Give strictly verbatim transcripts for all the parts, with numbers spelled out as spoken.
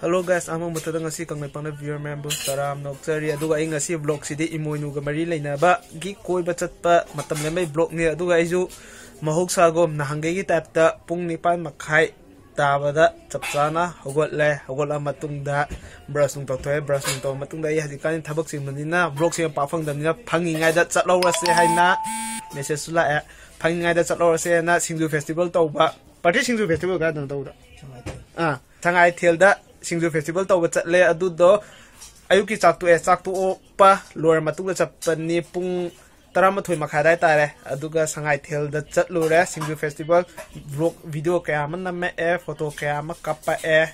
Hello guys, ꯑꯍꯥꯟꯕ ꯃꯛꯇꯗ ꯉꯁꯤ ꯀꯪꯂꯩꯄꯥꯛꯅ viewer member ꯇꯔꯥ ꯑꯃ ꯅꯣꯛꯆꯔꯤ꯫ ꯑꯗꯨꯒ ꯑꯩ ꯉꯁꯤ vlogꯁꯤꯗꯤ ꯏꯃꯣꯏꯅꯨꯒ ꯃꯔꯤ ꯂꯩꯅꯕꯒꯤ ꯀꯣꯏꯕ ꯆꯠꯄ ꯃꯇꯝ ꯂꯦꯟꯕꯩ vlogꯅꯤ꯫ ꯑꯗꯨꯒ ꯑꯩꯁꯨ ꯃꯍꯧꯁꯥꯒꯨꯝ ꯅꯍꯥꯟꯈꯩꯒꯤ typeꯇ ꯄꯨꯡ ꯅꯤꯄꯥꯟ ꯃꯈꯥꯏ ꯇꯥꯕꯗ ꯆꯞ ꯆꯥꯅ ꯍꯧꯒꯠꯂꯦ꯫ ꯍꯧꯒꯠꯂ ꯃꯇꯨꯡꯗ brush ꯅꯨꯡ ꯇꯧꯊꯣꯛꯑꯦ꯫ Brush ꯅꯨꯡ ꯇꯧꯔ ꯃꯇꯨꯡꯗ ꯑꯩ ꯍꯧꯖꯤꯛꯀꯥꯟꯗꯤ ꯊꯕꯛ ꯆꯤꯟꯕꯅꯤꯅ vlogꯁꯦ ꯌꯥꯝ ꯄꯥꯛ ꯐꯪꯗꯕꯅꯤꯅ ꯐꯪꯉꯤꯉꯩꯗ ꯆꯠꯍꯧꯔꯁꯦ ꯍꯥꯏꯅ messageꯁꯨ ꯂꯥꯛꯑꯦ꯫ ꯐꯪꯉꯤꯉꯩꯗ ꯆꯠꯍꯧꯔꯁꯦꯅ ꯁꯤꯡꯖꯨ festival ꯇꯧꯕ, party ꯁꯤꯡꯖꯨ festival ꯀꯥꯏꯗꯅꯣ ꯇꯧꯕꯗꯣ? ꯑꯥ, ꯁꯉꯥꯏꯊꯦꯜꯗ ꯁꯤꯡꯖꯨ festival ꯇꯧꯕ ꯆꯠꯂꯦ꯫ ꯑꯗꯨꯗꯣ ꯑꯌꯨꯛꯀꯤ ꯆꯥꯛ ꯇꯣꯛꯑꯦ꯫ ꯆꯥꯛ ꯇꯣꯛꯄ ꯂꯣꯏꯔ ꯃꯇꯨꯡꯗ ꯆꯠꯄꯅꯤ꯫ ꯄꯨꯡ ꯇꯔꯥꯃꯥꯊꯣꯏ ꯃꯈꯥꯏ ꯑꯗꯥꯏ ꯇꯥꯔꯦ꯫ ꯑꯗꯨꯒ ꯁꯉꯥꯏꯊꯦꯜꯗ ꯆꯠꯂꯨꯔꯦ ꯁꯤꯡꯖꯨ festival꯫ Vlog video ꯀꯌꯥ ꯑꯃ ꯅꯝꯃꯛꯑꯦ, photo ꯀꯌꯥ ꯑꯃ ꯀꯥꯞꯄꯛꯑꯦ꯫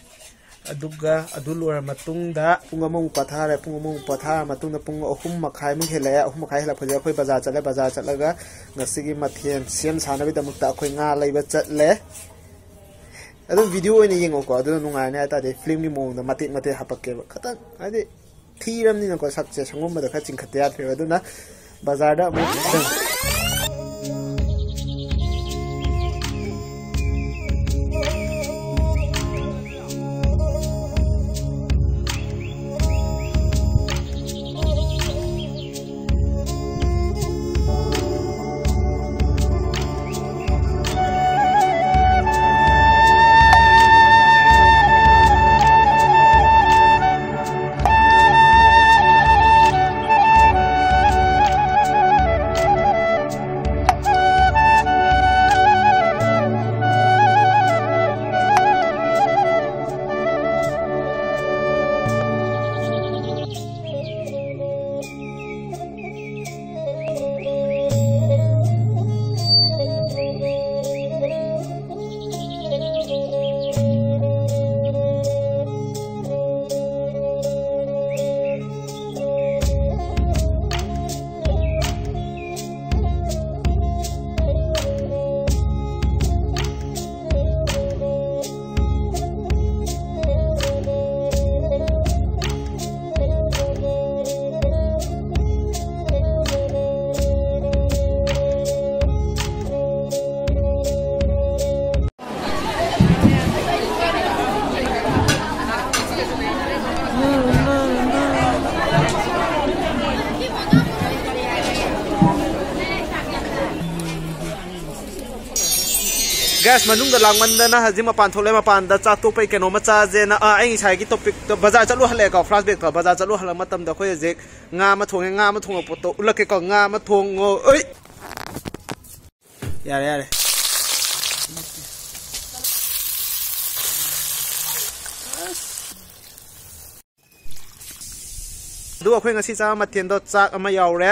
ꯑꯗꯨꯒ ꯑꯗꯨ ꯂꯣꯏꯔ ꯃꯇꯨꯡꯗ ꯄꯨꯡ ꯑꯃꯃꯨꯛ ꯄꯣꯊꯥꯔꯦ꯫ ꯄꯨꯡ ꯑꯃꯃꯨꯛ ꯄꯣꯊꯥꯔ ꯃꯇꯨꯡꯗ ꯄꯨꯡ ꯑꯍꯨꯝ ꯃꯈꯥꯏꯃꯨꯛ ꯍꯦꯜꯂꯛꯑꯦ꯫ ꯑꯍꯨꯝ ꯃꯈꯥꯏ ꯍꯦꯜꯂꯛꯄꯁꯦ ꯑꯩꯈꯣꯏ ꯕꯖꯥꯔ ꯆꯠꯂꯦ꯫ ꯕꯖꯥꯔ ꯆꯠꯂꯒ ꯉꯁꯤꯒꯤ ꯃꯊꯦꯜ ꯁꯦꯝ ꯁꯥꯅꯕꯒꯤꯗꯃꯛꯇ ꯑꯩꯈꯣꯏ ꯉꯥ ꯂꯩꯕ ꯆꯠꯂꯦ꯫ ꯑꯗꯨꯝ video ꯑꯣꯏꯅ ꯌꯦꯡꯉꯣꯀꯣ, ꯑꯗꯨꯅ ꯅꯨꯡꯉꯥꯏꯔꯅꯤ ꯍꯥꯏ ꯇꯥꯔꯗꯤ꯫ Filmꯒꯤ ꯃꯑꯣꯡꯗ ꯃꯇꯦꯛ ꯃꯇꯦꯛ ꯍꯥꯄꯛꯀꯦꯕ꯫ ꯈꯇꯪ ꯍꯥꯏꯗꯤ ꯊꯤꯔꯝꯅꯤꯅꯀꯣ ꯁꯛꯁꯦ, ꯁꯪꯒꯣꯝꯕꯗ ꯈꯔ ꯆꯤꯡꯈꯠꯇ ꯌꯥꯗ꯭ꯔꯦꯕ꯫ ꯑꯗꯨꯅ ꯕꯖꯥꯔꯗ ꯑꯃꯨꯛ ꯆꯪ- ꯒꯥꯏꯁ, ꯃꯅꯨꯡꯗ ꯂꯥꯡꯃꯟꯗꯅ ꯍꯧꯖꯤꯛ ꯃꯄꯥꯟ ꯊꯣꯛꯂꯦ꯫ ꯃꯄꯥꯟꯗ ꯆꯥꯛ ꯇꯣꯛꯄꯩ ꯀꯩꯅꯣꯝꯃ ꯆꯥꯁꯦꯅ, ꯑꯥ, ꯑꯩ ꯉꯁꯥꯏꯒꯤ ꯇꯣꯄꯤꯛꯇꯣ, ꯕꯖꯥꯔ ꯆꯠꯂꯨ ꯍꯜꯂꯛꯑꯦꯀꯣ, ꯐ꯭ꯂꯥꯁꯕꯦꯛꯇꯣ꯫ ꯕꯖꯥꯔ ꯆꯠꯂꯨ ꯍꯜꯂꯛꯄ ꯃꯇꯝꯗ ꯑꯩꯈꯣꯏ ꯍꯧꯖꯤꯛ ꯉꯥ ꯑꯃ ꯊꯣꯡꯉꯦ꯫ ꯉꯥ ꯑꯃ ꯊꯣꯡꯕ ꯄꯣꯠꯇꯣ ꯎꯠꯂꯛꯀꯦꯀꯣ꯫ ꯉꯥ ꯑꯃ ꯊꯣꯡꯉꯣ꯫ ꯑꯩ ꯌꯥꯔꯦ, ꯌꯥꯔꯦ꯫ ꯑꯗꯨꯒ ꯑꯩꯈꯣꯏ ꯉꯁꯤ ꯆꯥꯕ ꯃꯊꯦꯜꯗꯣ ꯆꯥꯛ ꯑꯃ ꯌꯥꯎꯔꯦ,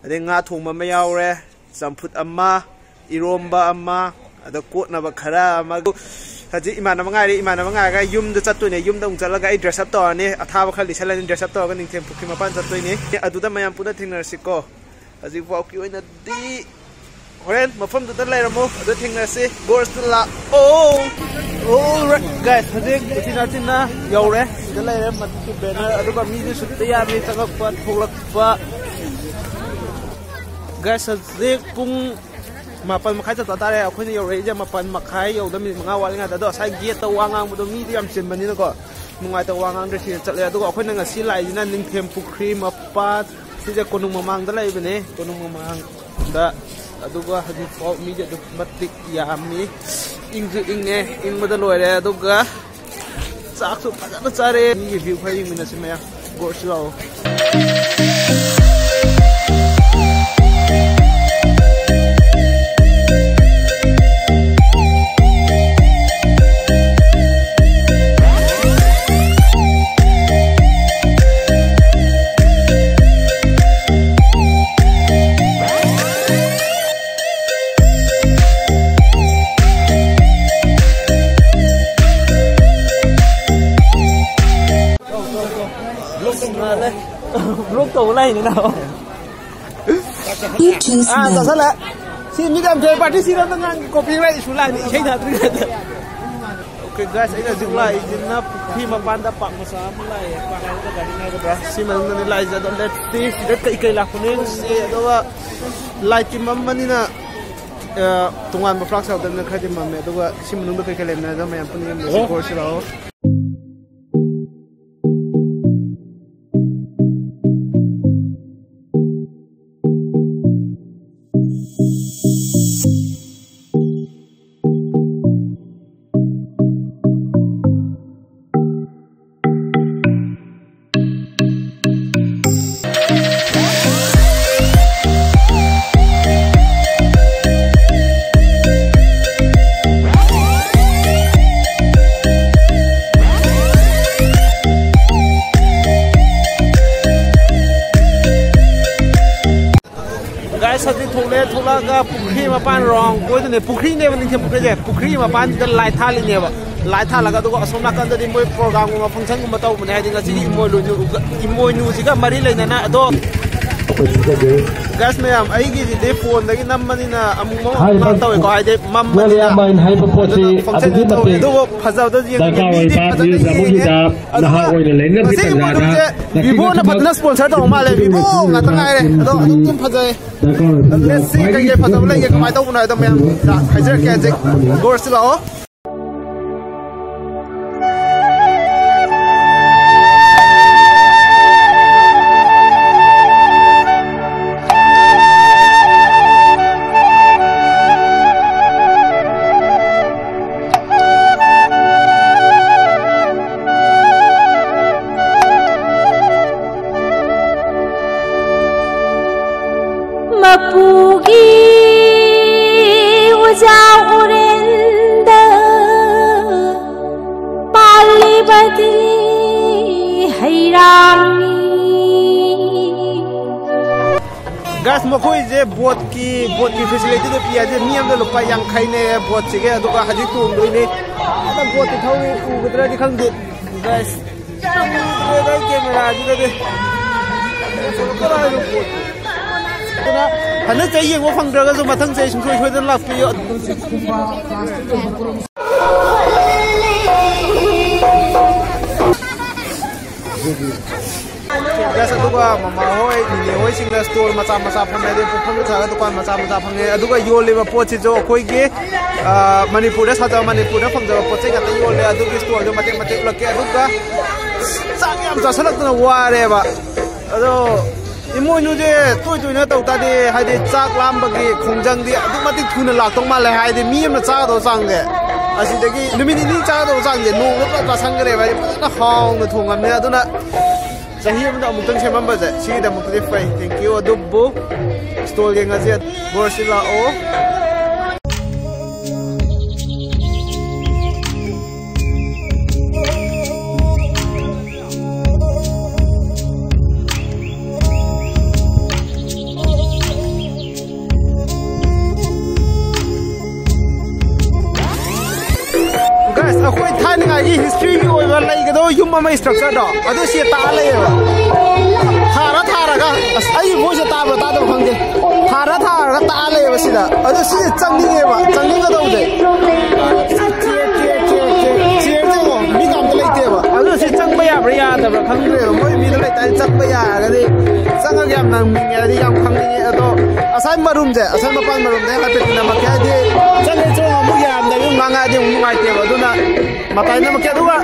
ꯑꯗꯩ ꯉꯥ ꯊꯣꯡꯕ ꯑꯃ ꯌꯥꯎꯔꯦ, ꯆꯝꯐꯨꯠ ꯑꯃ, ꯏꯔꯣꯝꯕ ꯑꯃ, ꯑꯗ ꯀꯣꯠꯅꯕ ꯈꯔ ꯑꯃ꯫ ꯍꯧꯖꯤꯛ ꯏꯃꯥꯟꯅꯕ ꯉꯥꯏꯔꯦ꯫ ꯏꯃꯥꯟꯅꯕ ꯉꯥꯏꯔꯒ ꯌꯨꯝꯗ ꯆꯠꯇꯣꯏꯅꯦ꯫ ꯌꯨꯝꯗ ꯑꯃꯨꯛ ꯆꯠꯂꯒ ꯑꯩ ꯗ꯭ꯔꯦꯁ ꯑꯞ ꯇꯧꯔꯅꯤ, ꯑꯊꯥꯕ ꯈꯔ ꯂꯤꯠꯁꯜꯂꯅꯤ, ꯗ꯭ꯔꯦꯁ ꯑꯞ ꯇꯧꯔꯒ ꯅꯤꯡꯊꯦꯝ ꯄꯨꯈ꯭ꯔꯤ ꯃꯄꯥꯟ ꯆꯠꯇꯣꯏꯅꯤ꯫ ꯑꯗꯨꯗ ꯃꯌꯥꯝ ꯄꯨꯟꯅ ꯊꯦꯡꯅꯔꯁꯤꯀꯣ꯫ ꯍꯧꯖꯤꯛꯐꯥꯎꯒꯤ ꯑꯣꯏꯅꯗꯤ ꯍꯣꯔꯦꯟ ꯃꯐꯝꯗꯨꯗ ꯂꯩꯔꯝꯃꯣ, ꯑꯗꯨ ꯊꯦꯡꯅꯔꯁꯤ꯫ ꯒꯣꯔꯁꯇ ꯂꯥꯛꯑꯣ꯫ Alright, guys, ꯍꯧꯖꯤꯛ ꯎꯆꯤꯟ ꯅꯥꯆꯤꯟꯅ ꯌꯧꯔꯦ꯫ ꯁꯤꯗ ꯂꯩꯔꯦ ꯃꯊꯛꯀꯤ ꯕꯦꯅꯔ, ꯑꯗꯨꯒ ꯃꯤꯁꯨ ꯁꯨꯠꯇ ꯌꯥꯝꯃꯤ ꯆꯪꯉꯛꯄ ꯊꯣꯛꯂꯛꯄ꯫ Guys, ꯍꯧꯖꯤꯛ ꯄꯨꯡ ꯃꯥꯄꯜ ꯃꯈꯥꯏ ꯆꯞ ꯆꯥ ꯇꯥꯔꯦ꯫ ꯑꯩꯈꯣꯏꯅ ꯌꯧꯔꯛꯏꯁꯦ ꯃꯥꯄꯜ ꯃꯈꯥꯏ ꯌꯧꯗ ꯃꯤꯅꯤꯠ ꯃꯉꯥ ꯋꯥꯠꯂꯤꯉꯩꯗ꯫ ꯑꯗꯣ ꯉꯁꯥꯏ ꯒꯦꯠꯇ ꯋꯥ ꯉꯥꯡꯕꯗꯣ ꯃꯤꯗꯤ ꯌꯥꯝ ꯆꯤꯟꯕꯅꯤꯅꯀꯣ, ꯅꯨꯡꯉꯥꯏꯇꯕ ꯋꯥ ꯉꯥꯡꯗ꯭ꯔꯦ꯫ ꯁꯤꯗ ꯆꯠꯂꯦ꯫ ꯑꯗꯨꯒ ꯑꯩꯈꯣꯏꯅ ꯉꯁꯤ ꯂꯥꯛꯏꯁꯤꯅ ꯅꯤꯡꯊꯦꯝ ꯄꯨꯈ꯭ꯔꯤ ꯃꯄꯥꯟ, ꯁꯤꯁꯦ ꯀꯣꯅꯨꯡ ꯃꯃꯥꯡꯗ ꯂꯩꯕꯅꯦ, ꯀꯣꯅꯨꯡ ꯃꯃꯥꯡꯗ꯫ ꯑꯗꯨꯒ ꯍꯧꯖꯤꯛꯐꯥꯎ ꯃꯤꯁꯦ ꯑꯗꯨꯛ ꯃꯇꯤꯛ ꯌꯥꯝꯃꯤ꯫ ꯏꯪꯁꯨ ꯏꯪꯉꯦ, ꯏꯪꯕꯗ ꯂꯣꯏꯔꯦ꯫ ꯑꯗꯨꯒ ꯆꯥꯛꯁꯨ ꯐꯖꯅ ꯆꯥꯔꯦ꯫ ꯃꯤꯒꯤ ꯚ꯭ꯌꯨ ꯈꯔ ꯌꯦꯡꯃꯤꯟꯅꯁꯤ ꯃꯌꯥꯝ꯫ ꯒꯣꯔꯁꯤ ꯂꯥꯛꯑꯣ꯫ ꯕ꯭ꯂꯣꯛ ꯇꯧꯕ ꯂꯥꯛꯏꯅꯤꯅ꯫ ꯑꯥ, ꯆꯥꯁꯜꯂꯦ꯫ ꯁꯤ ꯃꯤꯗꯤ ꯌꯥꯝ ꯐꯩ, ꯄꯥꯔꯇꯤ ꯁꯤꯗ ꯑꯝꯇ ꯉꯥꯡꯒꯦ, ꯀꯣꯄꯤ ꯔꯥꯏꯠ ꯏꯁꯨ ꯂꯥꯛꯏꯅꯤ, ꯏꯁꯩ ꯊꯥꯗ꯭ꯔꯤꯉꯩꯗ꯫ Okay, guys, ꯑꯩꯅ ꯍꯧꯖꯤꯛ ꯂꯥꯛꯏꯁꯤꯅ ꯄꯨꯈ꯭ꯔꯤ ꯃꯄꯥꯟꯗ ꯄꯥꯛ ꯃꯆꯥ ꯑꯃ ꯂꯥꯛꯑꯦ꯫ ꯄꯥꯛ ꯍꯥꯏꯒꯗ꯭ꯔꯥ, ꯒꯥꯔꯤ ꯍꯥꯏꯒꯗ꯭ꯔꯥ? ꯁꯤ ꯃꯅꯨꯡꯗꯅꯤ ꯂꯥꯛꯏꯁꯦ꯫ ꯑꯗꯣ let's see, ꯁꯤꯗ ꯀꯩ ꯀꯩ ꯂꯥꯛꯄꯅꯣ ꯌꯦꯡꯁꯤ꯫ ꯑꯗꯨꯒ ꯂꯥꯏꯠꯇꯤ ꯃꯝꯕꯅꯤꯅ, ꯑ, ꯇꯣꯉꯥꯟꯕ ꯐ꯭ꯂꯥꯛꯁ ꯌꯥꯎꯗꯕꯅꯤꯅ ꯈꯔꯗꯤ ꯃꯝꯃꯦ꯫ ꯑꯗꯨꯒ ꯁꯤ ꯃꯅꯨꯡꯗ ꯀꯩ ꯀꯩ ꯂꯩꯕꯅꯣ ꯍꯥꯏꯗꯣ ꯃꯌꯥꯝ ꯄꯨꯟꯅ ꯌꯦꯡꯃꯤꯟꯅꯁꯤ꯫ ꯑꯣ꯫ ꯒꯣꯔꯁꯤ ꯂꯥꯛꯑꯣ꯫ ꯃꯣꯏꯗꯨꯅꯦ ꯄꯨꯈ꯭ꯔꯤꯅꯦꯕ, ꯅꯤꯡꯊꯦꯝ ꯄꯨꯈ꯭ꯔꯤꯁꯦ꯫ ꯄꯨꯈ꯭ꯔꯤ ꯃꯄꯥꯟꯁꯤꯗ ꯂꯥꯏꯠ ꯊꯥꯜꯂꯤꯅꯦꯕ꯫ ꯂꯥꯏꯠ ꯊꯥꯜꯂꯒ, ꯑꯗꯨꯒ ꯑꯁꯣꯝ ꯅꯥꯀꯟꯗꯗꯤ ꯃꯣꯏ ꯄ꯭ꯔꯣꯒ꯭ꯔꯥꯝꯒꯨꯝꯕ, ꯐꯪꯁꯟꯒꯨꯝꯕ ꯇꯧꯕꯅꯦ, ꯍꯥꯏꯗꯤ ꯉꯁꯤꯒꯤ ꯏꯃꯣꯏꯅꯨ, ꯏꯃꯣꯏꯅꯨꯁꯤꯒ ꯃꯔꯤ ꯂꯩꯅꯅ꯫ ꯑꯗꯣ ꯑꯩꯈꯣꯏ ꯁꯤꯖꯒꯦ꯫ ꯒꯥꯏꯁ ꯃꯌꯥꯝ, ꯑꯩꯒꯤꯁꯤꯗꯤ ꯐꯣꯟꯗꯒꯤ ꯅꯝꯕꯅꯤꯅ ꯑꯃꯨꯛ ꯍꯥꯏꯔꯤꯕ ꯃꯃꯥꯡ ꯇꯧꯋꯦꯀꯣ, ꯍꯥꯏꯗꯤ ꯃꯝꯕꯅꯤꯅ꯫ ꯃꯣꯂꯤꯌꯥꯝꯕꯥꯏꯟ ꯍꯥꯏꯕ ꯄꯣꯠꯁꯤ ꯑꯗꯨꯅ ꯐꯪꯁꯟꯁꯦ ꯑꯗꯨꯛꯀꯤ ꯇꯧꯔꯦ꯫ ꯃꯇꯤꯛ ꯑꯗꯨꯕꯨ ꯐꯖꯕꯗ ꯌꯦꯡ-, ꯗꯔꯀꯥꯔ ꯃꯤꯗꯤ ꯑꯣꯏꯕ ꯐꯖꯅ ꯅ꯭ꯌꯨꯁ ꯑꯃꯒꯤꯗ ꯌꯦꯡꯉꯦ꯫ ꯅꯍꯥ ꯑꯗꯨꯅ ꯑꯣꯏꯅ ꯂꯩꯅꯕꯒꯤ ꯉꯁꯤꯒꯤ ꯇꯥꯟꯖꯥꯗ ꯃꯣꯏꯁꯦ ꯂꯛꯈꯤꯕ ꯚꯤꯚꯣꯅ ꯊꯕꯛ ꯐꯖꯅ ꯁ꯭ꯄꯣꯟꯁꯔ ꯇꯧꯕ ꯃꯥꯜꯂꯦ꯫ ꯚꯤꯚꯣ ꯉꯥꯛꯇ ꯉꯥꯏꯔꯦ꯫ ꯑꯗꯣ ꯑꯗꯨꯛ ꯌꯥꯝ ꯐꯖꯩ꯫ ꯗꯔꯀꯥꯔ ꯑꯣꯏꯕ ꯂꯦꯠꯁ ꯁꯤ ꯀꯩꯀꯩ ꯐꯖꯕ ꯂꯩꯒꯦ, ꯀꯃꯥꯏꯅ ꯇꯧꯕꯅꯣ ꯍꯥꯏꯗꯣ ꯃꯌꯥꯝ ꯍꯥꯏꯖꯔꯛꯀꯦ ꯍꯧꯖꯤꯛ꯫ ꯒꯣꯔꯁꯤ ꯂꯥꯛꯑꯣ꯫ ꯃꯄꯨꯒꯤ ꯎꯖꯥ ꯎꯔꯦꯟꯗ ꯄꯥꯜꯂꯤꯕꯗꯤ ꯍꯩꯔꯥꯡꯅꯤ꯫ ꯒꯥꯏꯁ, ꯃꯈꯣꯏꯁꯦ ꯕꯣꯠꯀꯤ, ꯕꯣꯠꯀꯤ ꯐꯦꯁꯤꯂꯤꯇꯤꯗꯣ ꯄꯤ ꯍꯥꯏꯁꯦ, ꯃꯤ ꯑꯃꯗ ꯂꯨꯄꯥ ꯌꯥꯡꯈꯩꯅꯦ ꯕꯣꯠꯁꯤꯒꯤ, ꯑꯗꯨꯒ ꯍꯧꯖꯤꯛ ꯇꯣꯡꯗꯣꯏꯅꯦ꯫ ꯑꯗ ꯕꯣꯠꯇꯤ ꯊꯧꯔꯤ, ꯎꯒꯗ꯭ꯔꯗꯤ ꯈꯪꯗꯦ꯫ ꯒꯥꯏꯁ, ꯎꯗ꯭ꯔꯦꯗ ꯑꯩ ꯀꯦꯃꯦꯔꯥꯁꯤꯗꯗꯤ꯫ ꯀꯗꯥꯏꯗ ꯕꯣꯠ? ꯑꯗꯨꯅ ꯍꯟꯗꯛ ꯆꯍꯤ ꯌꯦꯡꯕ ꯐꯪꯗ꯭ꯔꯒꯁꯨ ꯃꯊꯪ ꯆꯍꯤ ꯁꯨꯡꯁꯣꯏ ꯁꯣꯏꯗꯅ ꯂꯥꯛꯄꯤꯌꯨ꯫ ꯒꯥꯏꯁ, ꯑꯗꯨꯒ ꯃꯃꯥ ꯍꯣꯏ, ꯅꯤꯅꯦ ꯍꯣꯏꯁꯤꯡꯅ ꯁ꯭ꯇꯣꯜ ꯃꯆꯥ ꯃꯆꯥ ꯐꯝꯃꯦ, ꯑꯗꯩ ꯄꯣꯠꯐꯝ ꯁꯥꯔꯒ ꯗꯨꯀꯥꯟ ꯃꯆꯥ ꯃꯆꯥ ꯐꯝꯃꯦ꯫ ꯑꯗꯨꯒ ꯌꯣꯜꯂꯤꯕ ꯄꯣꯠꯁꯤꯁꯨ ꯑꯩꯈꯣꯏꯒꯤ, ꯑ, ꯃꯅꯤꯄꯨꯔꯗ ꯁꯥꯖꯕ, ꯃꯅꯤꯄꯨꯔꯗ ꯐꯪꯖꯕ ꯄꯣꯠ ꯆꯩ ꯉꯥꯛꯇ ꯌꯣꯜꯂꯦ꯫ ꯑꯗꯨꯒꯤ ꯁ꯭ꯇꯣꯜꯗꯣ ꯃꯇꯦꯛ ꯃꯇꯦꯛ ꯎꯠꯂꯛꯀꯦ꯫ ꯑꯗꯨꯒ ꯆꯥꯛ ꯌꯥꯝ ꯆꯥꯁꯤꯜꯂꯛꯇꯅ ꯋꯥꯔꯦꯕ꯫ ꯑꯗꯣ ꯏꯃꯣꯏꯅꯨꯁꯦ ꯇꯣꯏ ꯇꯣꯏꯅ ꯇꯧ ꯇꯥꯔꯗꯤ, ꯍꯥꯏꯗꯤ ꯆꯥꯛ ꯂꯥꯝꯕꯒꯤ ꯈꯣꯡꯖꯪꯗꯤ ꯑꯗꯨꯛ ꯃꯇꯤꯛ ꯊꯨꯅ ꯂꯥꯛꯇꯧ ꯃꯥꯜꯂꯦ꯫ ꯍꯥꯏꯗꯤ ꯃꯤ ꯑꯃꯅ ꯆꯥꯒꯗꯧꯕ ꯆꯥꯡꯁꯦ, ꯑꯁꯤꯗꯒꯤ ꯅꯨꯃꯤꯠ ꯅꯤꯅꯤ ꯆꯥꯒꯗꯧꯕ ꯆꯥꯡꯁꯦ ꯅꯣꯡꯃꯗ ꯄꯨꯂꯞ ꯆꯥꯁꯟꯈ꯭ꯔꯦꯕ꯫ ꯍꯥꯏꯗꯤ ꯐꯖꯅ ꯍꯥꯎꯅ ꯊꯣꯡꯉꯝꯅꯦ꯫ ꯑꯗꯨꯅ ꯆꯍꯤ ꯑꯃꯗ ꯑꯃꯨꯛꯇꯪ ꯁꯦꯝꯃꯝꯕꯁꯦ, ꯁꯤꯒꯤꯗꯃꯛꯇꯗꯤ ꯐꯩ꯫ Thank you꯫ ꯑꯗꯨꯕꯨ ꯁ꯭ꯇꯣꯜ ꯌꯦꯡꯉꯁꯦ꯫ ꯕꯣꯔꯁꯤ ꯂꯥꯛꯑꯣ꯫ ꯑꯩꯈꯣꯏ ꯊꯥꯏꯅꯉꯥꯏꯒꯤ ꯍꯤꯁꯇ꯭ꯔꯤꯒꯤ ꯑꯣꯏꯕ ꯂꯩꯒꯗꯧꯕ ꯌꯨꯝ ꯑꯃꯒꯤ ꯁ꯭ꯇ꯭ꯔꯛꯆꯔꯗꯣ ꯑꯗꯨ ꯁꯤ ꯇꯥꯛꯑ ꯂꯩꯌꯦꯕ꯫ ꯊꯥꯔ ꯊꯥꯔꯒ, ꯑꯁ, ꯑꯩꯒꯤ ꯚꯣꯏꯁꯁꯦ ꯇꯥꯕ꯭ꯔꯥ ꯇꯥꯗꯕ꯭ꯔꯥ ꯈꯪꯗꯦ꯫ ꯊꯥꯔ ꯊꯥꯔꯒ ꯇꯥꯛꯑ ꯂꯩꯌꯦꯕ ꯁꯤꯗ꯫ ꯑꯗꯨ ꯁꯤꯁꯦ ꯆꯪꯅꯤꯡꯉꯦꯕ, ꯆꯪꯅꯤꯡꯒꯗꯧꯕꯁꯦ꯫ ꯆꯤꯌꯔꯁꯦ ꯌꯦꯡꯉꯣ, ꯃꯤ ꯀꯅꯥꯝꯇ ꯂꯩꯇꯦꯕ꯫ ꯑꯗꯨ ꯁꯤ ꯆꯪꯕ ꯌꯥꯕ꯭ꯔꯥ ꯌꯥꯗꯕ꯭ꯔꯥ ꯈꯪꯗ꯭ꯔꯦꯕ꯫ ꯃꯣꯏ ꯃꯤꯗꯣ ꯂꯩꯇꯥꯔꯗꯤ ꯆꯪꯕ ꯌꯥꯔꯒꯗꯤ ꯆꯪꯉꯒ ꯌꯥꯝ ꯅꯪꯅꯤꯡꯉꯦ, ꯍꯥꯏꯗꯤ ꯌꯥꯝ ꯈꯪꯅꯤꯡꯉꯦ꯫ ꯑꯗꯣ ꯉꯁꯥꯏ ꯃꯔꯨꯝꯁꯦ, ꯉꯁꯥꯏ ꯃꯄꯥꯟ ꯃꯔꯨꯝꯁꯦ ꯍꯥꯏꯐꯦꯠ ꯅꯝꯃꯛꯀꯦ, ꯍꯥꯏꯗꯤ ꯆꯪꯉꯦ ꯆꯪꯉꯣ ꯑꯃꯨꯛ ꯌꯥꯔꯝꯗꯕꯤ ꯑꯃꯨꯛ ꯉꯥꯡꯉꯛꯑꯗꯤ ꯑꯃꯨꯛ ꯅꯨꯡꯉꯥꯏꯇꯦꯕ꯫ ꯑꯗꯨꯅ ꯃꯇꯥꯏ ꯅꯝꯃꯛꯀꯦ꯫ ꯑꯗꯨꯒ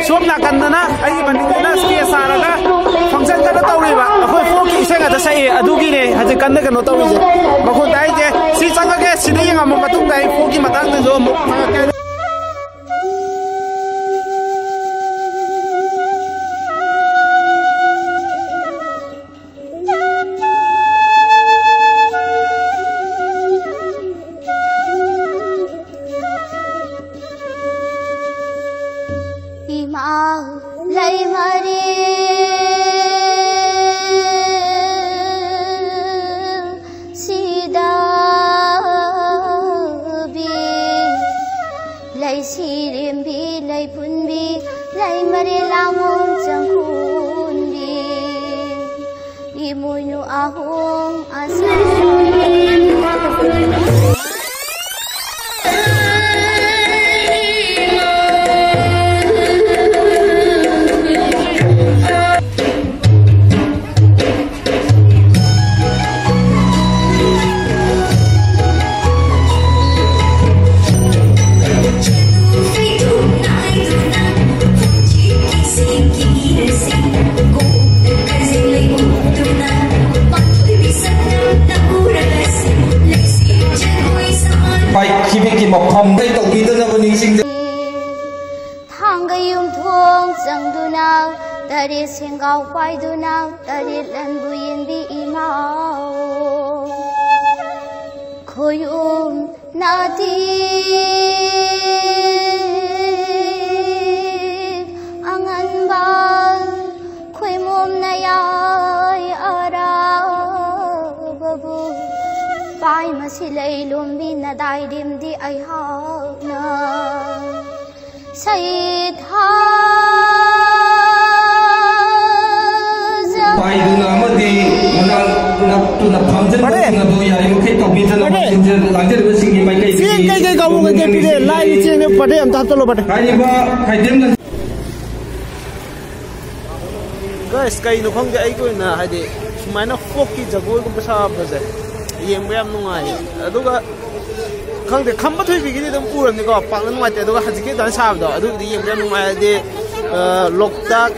ꯁꯣꯝ ꯅꯥꯀꯟꯗꯅ ꯑꯩꯒꯤ ꯃꯅꯤꯡꯗꯅ ꯁ꯭ꯇꯦꯖ ꯁꯥꯔꯒ ꯐꯪꯁꯟ ꯀꯟꯅ ꯇꯧꯔꯤꯕ꯫ ꯑꯩꯈꯣꯏ ꯐꯣꯛꯀꯤ ꯏꯁꯩ ꯉꯥꯛꯇ ꯁꯛꯏ, ꯑꯗꯨꯒꯤꯅꯦ ꯍꯧꯖꯤꯛ ꯀꯟꯅ ꯀꯩꯅꯣ ꯇꯧꯔꯤꯁꯦ꯫ ꯃꯈꯣꯟ ꯇꯥꯏꯁꯦ꯫ ꯁꯤ ꯆꯪꯉꯒꯦ, ꯁꯤꯗ ꯌꯦꯡꯉꯝꯃ ꯃꯇꯨꯡꯗ ꯑꯩ ꯐꯣꯛꯀꯤ ꯃꯇꯥꯡꯗꯁꯨ ꯑꯃꯨꯛ ꯍꯪꯉꯛꯀꯦ꯫ ꯏꯃꯥ ꯂꯩꯃꯔꯦꯜ ꯁꯤꯗꯥꯕꯤ, ꯂꯩꯁꯤꯔꯦꯝꯕꯤ, ꯂꯩꯄꯨꯟꯕꯤ, ꯂꯩꯃꯔꯦꯜ ꯂꯥꯡꯉꯣꯝ ꯆꯪꯈꯨꯟꯕꯤ, ꯏꯃꯣꯏꯅꯨ ꯑꯍꯣꯡ ꯑꯁꯥꯡ꯫ ꯄꯥꯏꯈꯤꯕꯒꯤ ꯃꯐꯝꯗꯩ ꯇꯧꯕꯤꯗꯅꯕ ꯅꯤꯡꯁꯤꯡꯖ- ꯊꯥꯡꯒ ꯌꯨꯝꯊꯣꯡ ꯆꯪꯗꯨꯅ, ꯇꯔꯦꯠ ꯁꯦꯡꯒꯥꯎ ꯄꯥꯏꯗꯨꯅ, ꯇꯔꯦꯠ ꯂꯟꯕꯨ ꯌꯦꯟꯕꯤ ꯏꯃꯥ꯫ ꯈꯣꯌꯨꯝ ꯅꯥꯇꯤꯛ ꯑꯉꯟꯕ ꯈꯣꯏꯃꯣꯝꯅ ꯌꯥꯏ ꯑꯔꯥꯕꯕꯨ꯫ ꯄꯥꯏ ꯃꯁꯤ ꯂꯩ ꯂꯣꯝꯕꯤ ꯅꯗꯥꯏ ꯗꯤꯝꯗꯤ ꯑꯩꯍꯥꯛꯅ꯫ ꯁꯩꯊꯥꯖ ꯄꯥꯏꯗꯨꯅ ꯑꯃꯗꯤ ꯃꯅꯥꯛ ꯅꯛꯇꯨꯅ ꯐꯝꯖꯤꯟꯕ ꯐꯔꯦ꯫ ꯊꯨꯡꯅꯕ ꯌꯥꯔꯤꯃꯈꯩ ꯇꯧꯕꯤꯗꯅꯕ ꯐꯔꯦ꯫ ꯁꯤꯟꯖ-, ꯂꯥꯡꯖꯔꯤꯕꯁꯤꯡꯒꯤ ꯃꯥꯏꯀꯩꯗꯒꯤ ꯆꯦꯡ ꯀꯩꯀꯩ ꯀꯥꯡꯕꯨ ꯀꯩꯀꯩ ꯄꯤꯔꯦ? ꯂꯥꯏꯒꯤ ꯆꯦꯡꯅꯦ꯫ ꯐꯔꯦ, ꯑꯝꯇ ꯍꯥꯞꯆꯜꯂꯣ, ꯐꯔꯦ꯫ ꯍꯥꯏꯔꯤꯕ ꯈꯥꯏꯗꯦꯝ ꯂꯟ- Guys, ꯀꯩꯅꯣ ꯈꯪꯗꯦ, ꯑꯩꯒꯤ ꯑꯣꯏꯅ ꯍꯥꯏꯗꯤ ꯁꯨꯃꯥꯏꯅ ꯐꯣꯛꯀꯤ ꯖꯒꯣꯏꯒꯨꯝꯕ ꯁꯥꯕꯁꯦ ꯌꯦꯡꯕ ꯌꯥꯝ ꯅꯨꯡꯉꯥꯏꯌꯦ꯫ ꯑꯗꯨꯒ ꯈꯪꯗꯦ, ꯈꯝꯕ ꯊꯣꯏꯕꯤꯒꯤꯗꯤ ꯑꯗꯨꯝ ꯎꯔꯕꯅꯤꯀꯣ, ꯄꯥꯛꯅ ꯅꯨꯡꯉꯥꯏꯇꯦ꯫ ꯑꯗꯨꯒ ꯍꯧꯖꯤꯛꯀꯤ ꯑꯗꯨꯃꯥꯏꯅ ꯁꯥꯕꯗꯣ, ꯑꯗꯨꯒꯤꯗꯤ ꯌꯦꯡꯕ ꯌꯥꯝ ꯅꯨꯡꯉꯥꯏ꯫ ꯍꯥꯏꯗꯤ, ꯑ, ꯂꯣꯛꯇꯥꯛ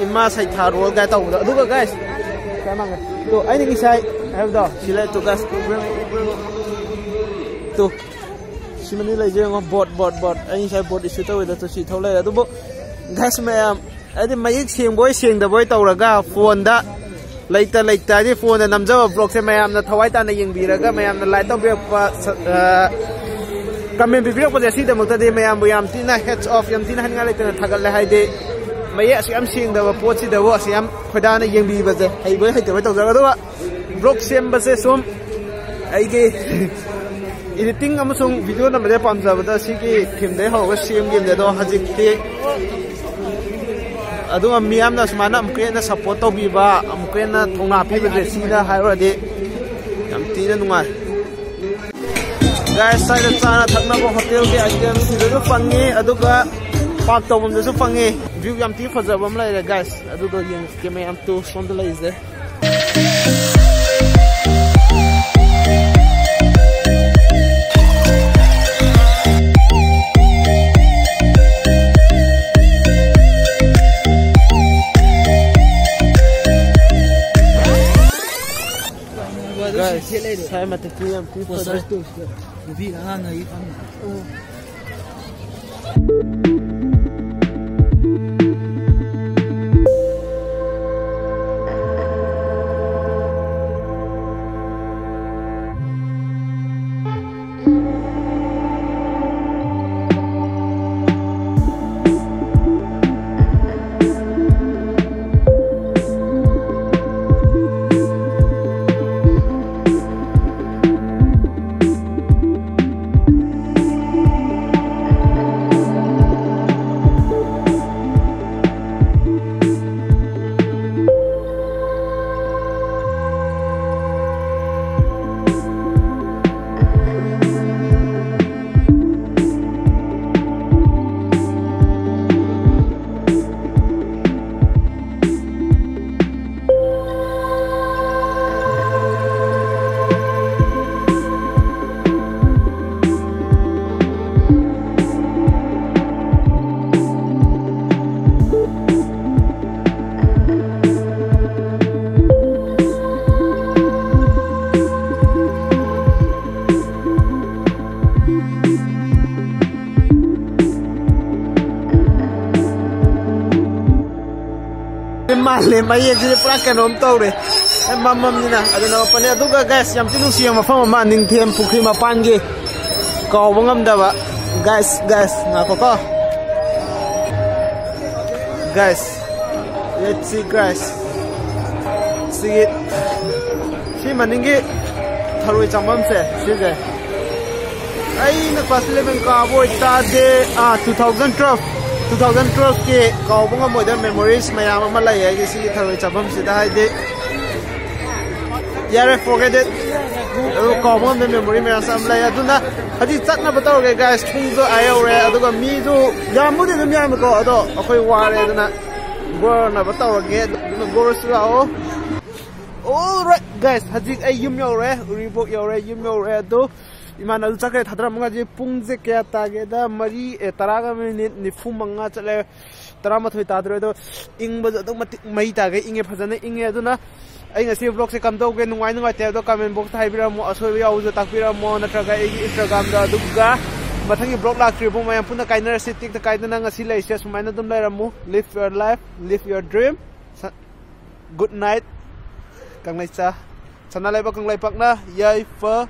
ꯏꯃꯥ ꯁꯩꯊꯥꯔꯣꯜ ꯀꯥꯏ ꯇꯧꯕꯗꯣ꯫ ꯑꯗꯨꯒ guys, ꯀꯩ ꯍꯥꯏꯅꯣ? ꯑꯗꯣ ꯑꯩꯅ ꯉꯁꯥꯏ ꯍꯥꯏꯕꯗꯣ, ꯁꯤ ꯂꯩꯔꯦ ꯇꯨ guys, ꯇꯨ꯫ ꯁꯤꯃꯅꯤ ꯂꯩꯖꯩ ꯌꯦꯡꯉꯣ, ꯕꯣꯠ, ꯕꯣꯠ, ꯕꯣꯠ꯫ ꯑꯩ ꯉꯁꯥꯏ ꯕꯣꯠ issue ꯇꯧꯋꯦꯗ, ꯇꯨ ꯁꯤ ꯊꯧ ꯂꯩꯔꯦ꯫ ꯑꯗꯨꯕꯨ guys ꯃꯌꯥꯝ, ꯍꯥꯏꯗꯤ ꯃꯌꯦꯛ ꯁꯦꯡꯕꯣꯏ ꯁꯦꯡꯗꯕꯣꯏ ꯇꯧꯔꯒ ꯐꯣꯟꯗ ꯂꯩꯇ ꯂꯩꯇ, ꯍꯥꯏꯗꯤ ꯐꯣꯟꯗ ꯅꯝꯖꯕ vlogꯁꯦ ꯃꯌꯥꯝꯅ ꯊꯋꯥꯏ ꯇꯥꯅ ꯌꯦꯡꯕꯤꯔꯒ ꯃꯌꯥꯝꯅ like ꯇꯧꯕꯤꯔꯛꯄ, ꯁ-, ꯑ, comment ꯄꯤꯕꯤꯔꯛꯄꯁꯦ, ꯑꯁꯤꯒꯤꯗꯃꯛꯇꯗꯤ ꯃꯌꯥꯝꯕꯨ ꯌꯥꯝ ꯊꯤꯅ hats off, ꯌꯥꯝ ꯊꯤꯅ ꯍꯥꯏꯅꯤꯡꯉꯥꯏ ꯂꯩꯇꯅ ꯊꯥꯒꯠꯂꯦ꯫ ꯍꯥꯏꯗꯤ ꯃꯌꯦꯛ ꯑꯁꯨꯛ ꯌꯥꯝ ꯁꯦꯡꯗꯕ ꯄꯣꯠꯁꯤꯗꯕꯨ ꯑꯁꯨꯛ ꯌꯥꯝ ꯈꯣꯏꯗꯥꯅ ꯌꯦꯡꯕꯤꯕꯁꯦ, ꯍꯩꯕꯣꯏ ꯍꯩꯇꯕꯣꯏ ꯇꯧꯖꯔꯒ꯫ ꯑꯗꯨꯒ vlog ꯁꯦꯝꯕꯁꯦ ꯁꯨꯝ ꯑꯩꯒꯤ editing ꯑꯃꯁꯨꯡ video ꯅꯝꯕꯁꯦ ꯄꯥꯝꯖꯕꯗ ꯁꯤꯒꯤ themeꯗꯩ ꯍꯧꯔꯒ ꯁꯦꯝꯈꯤꯕꯅꯦ꯫ ꯑꯗꯣ ꯍꯧꯖꯤꯛꯇꯤ ꯑꯗꯨꯒ ꯃꯤꯌꯥꯝꯅ ꯁꯨꯃꯥꯏꯅ ꯑꯃꯨꯛꯀ ꯍꯦꯟꯅ support ꯇꯧꯕꯤꯕ, ꯑꯃꯨꯛꯀ ꯍꯦꯟꯅ ꯊꯧꯅꯥ ꯄꯤꯕꯁꯦ, ꯁꯤꯅ ꯍꯥꯏꯔꯨꯔꯗꯤ ꯌꯥꯝ ꯊꯤꯅ ꯅꯨꯡꯉꯥꯏ꯫ Guys, ꯁ꯭ꯋꯥꯏꯗ ꯆꯥꯅ ꯊꯛꯅꯕ hotelꯒꯤ item ꯁꯤꯗꯁꯨ ꯐꯪꯉꯤ, ꯑꯗꯨꯒ park ꯇꯧꯐꯝꯗꯁꯨ ꯐꯪꯉꯤ꯫ View ꯌꯥꯝ ꯊꯤ ꯐꯖꯕ ꯑꯃ ꯂꯩꯔꯦ guys, ꯑꯗꯨꯗꯣ ꯌꯦꯡꯉꯛꯀꯦ ꯃꯌꯥꯝ꯫ ꯇꯨ ꯁꯣꯝꯗ ꯂꯩꯔꯤꯁꯦ꯫ Guys, ꯁ꯭ꯋꯥꯏ ꯃꯊꯛꯇꯤ ꯌꯥꯝ ꯊꯤ ꯐꯖꯩ꯫ ꯅꯨꯄꯤ ꯑꯉꯥꯡ ꯑꯩ ꯐꯝꯃꯤ꯫ ꯃꯥꯜꯂꯦ, ꯃꯌꯦꯛꯁꯤꯗꯤ ꯄꯨꯔꯥ ꯀꯩꯅꯣꯝ ꯇꯧꯔꯦ꯫ ꯑꯦ, ꯃꯝꯃꯝꯅꯤꯅ ꯑꯗꯨꯅ ꯑꯣꯄꯟꯅꯦ꯫ ꯑꯗꯨꯒ guys, ꯌꯥꯝ ꯊꯤ ꯅꯨꯡꯁꯤꯕ ꯃꯐꯝ ꯑꯃ, ꯅꯤꯡꯊꯦꯝ ꯄꯨꯈ꯭ꯔꯤ ꯃꯄꯥꯟꯒꯤ, ꯀꯥꯎꯕ ꯉꯝꯗꯕ꯫ Guys, guys, ꯉꯥꯏꯈꯣꯀꯣ꯫ Guys, let's see, guys. ꯁꯤꯒꯤ, ꯁꯤ ꯃꯅꯤꯡꯒꯤ ꯊꯔꯣꯏ ꯆꯥꯐꯝꯁꯦ, ꯁꯤꯁꯦ꯫ ꯑꯩꯅ class eleven ꯀꯥꯕ ꯑꯣꯏꯇꯥꯔꯗꯤ, ꯑꯥ, two thousand twelve, two thousand twelve ꯀꯤ ꯀꯥꯎꯕ ꯉꯝꯃꯣꯏꯗꯕ memories ꯃꯌꯥꯝ ꯑꯃ ꯂꯩ ꯑꯩꯒꯤ ꯁꯤꯒꯤ ꯊꯔꯣꯏ ꯆꯥꯐꯝꯁꯤꯗ, ꯍꯥꯏꯗꯤ, ꯌꯥꯔꯦ, forget it꯫ ꯑꯗꯨ ꯀꯥꯎꯕ ꯉꯝꯗꯕ memory ꯃꯌꯥꯝꯁꯨ ꯌꯥꯝ ꯂꯩ꯫ ꯑꯗꯨꯅ ꯍꯧꯖꯤꯛ ꯆꯠꯅꯕ ꯇꯧꯔꯒꯦ, guys꯫ ꯄꯨꯡꯁꯨ ꯑꯥ ꯌꯧꯔꯦ, ꯑꯗꯨꯒ ꯃꯤꯁꯨ ꯌꯥꯝꯕꯨꯗꯤ ꯑꯗꯨꯝ ꯌꯥꯝꯃꯤꯀꯣ, ꯑꯗꯣ ꯑꯩꯈꯣꯏ ꯋꯥꯔꯦ꯫ ꯑꯗꯨꯅ ꯒꯣꯔꯅꯕ ꯇꯧꯔꯒꯦ, ꯑꯗꯨꯅ ꯒꯣꯔꯁꯨ ꯂꯥꯛꯑꯣ꯫ Alright, guys, ꯍꯧꯖꯤꯛ ꯑꯩ ꯌꯨꯝ ꯌꯧꯔꯦ, ꯎꯔꯤꯄꯣꯛ ꯌꯧꯔꯦ, ꯌꯨꯝ ꯌꯧꯔꯦ꯫ ꯑꯗꯣ ꯏꯃꯥꯟꯅꯕ ꯆꯠꯈ꯭ꯔꯦ, ꯊꯥꯗꯔꯝꯃꯒ꯫ ꯍꯧꯖꯤꯛ ꯄꯨꯡꯁꯦ ꯀꯌꯥ ꯇꯥꯒꯦꯗ? ꯃꯔꯤ, ꯑꯦ, ꯇꯔꯥꯒ minute ꯅꯤꯐꯨ ꯃꯉꯥ ꯆꯠꯂꯦ, ꯇꯔꯥꯃꯥꯊꯣꯏ ꯇꯥꯗꯣꯔꯦ꯫ ꯑꯗꯣ ꯏꯪꯕꯁꯨ ꯑꯗꯨꯛ ꯃꯇꯤꯛ ꯃꯩ ꯇꯥꯒꯦ, ꯏꯪꯉꯦ, ꯐꯖꯅ ꯏꯪꯉꯦ꯫ ꯑꯗꯨꯅ ꯑꯩ ꯉꯁꯤ vlogꯁꯦ ꯀꯝꯗꯧꯒꯦ, ꯅꯨꯡꯉꯥꯏ ꯅꯨꯡꯉꯥꯏꯇꯦ ꯍꯥꯏꯕꯗꯣ comment boxꯇ ꯍꯥꯏꯕꯤꯔꯝꯃꯣ, ꯑꯁꯣꯏꯕ ꯌꯥꯎꯕꯁꯨ ꯇꯥꯛꯄꯤꯔꯝꯃꯣ, ꯅꯠꯇ꯭ꯔꯒ ꯑꯩꯒꯤ Instagramꯗ꯫ ꯑꯗꯨꯒ ꯃꯊꯪꯒꯤ vlog ꯂꯥꯛꯇ꯭ꯔꯤꯕ ꯃꯌꯥꯝ ꯄꯨꯟꯅ ꯀꯥꯏꯅꯔꯁꯤ, ꯇꯦꯛꯇ ꯀꯥꯏꯗꯅ꯫ ꯉꯁꯤ ꯂꯩꯔꯤꯁꯦ ꯁꯨꯃꯥꯏꯅ ꯑꯗꯨꯝ ꯂꯩꯔꯝꯃꯨ꯫ Live your life, live your dream. Good night, ꯀꯪꯂꯩꯆꯥ꯫ ꯁꯅꯥ ꯂꯩꯕꯥꯛ ꯀꯪꯂꯩꯄꯥꯛꯅ ꯌꯥꯏꯐꯔꯦ꯫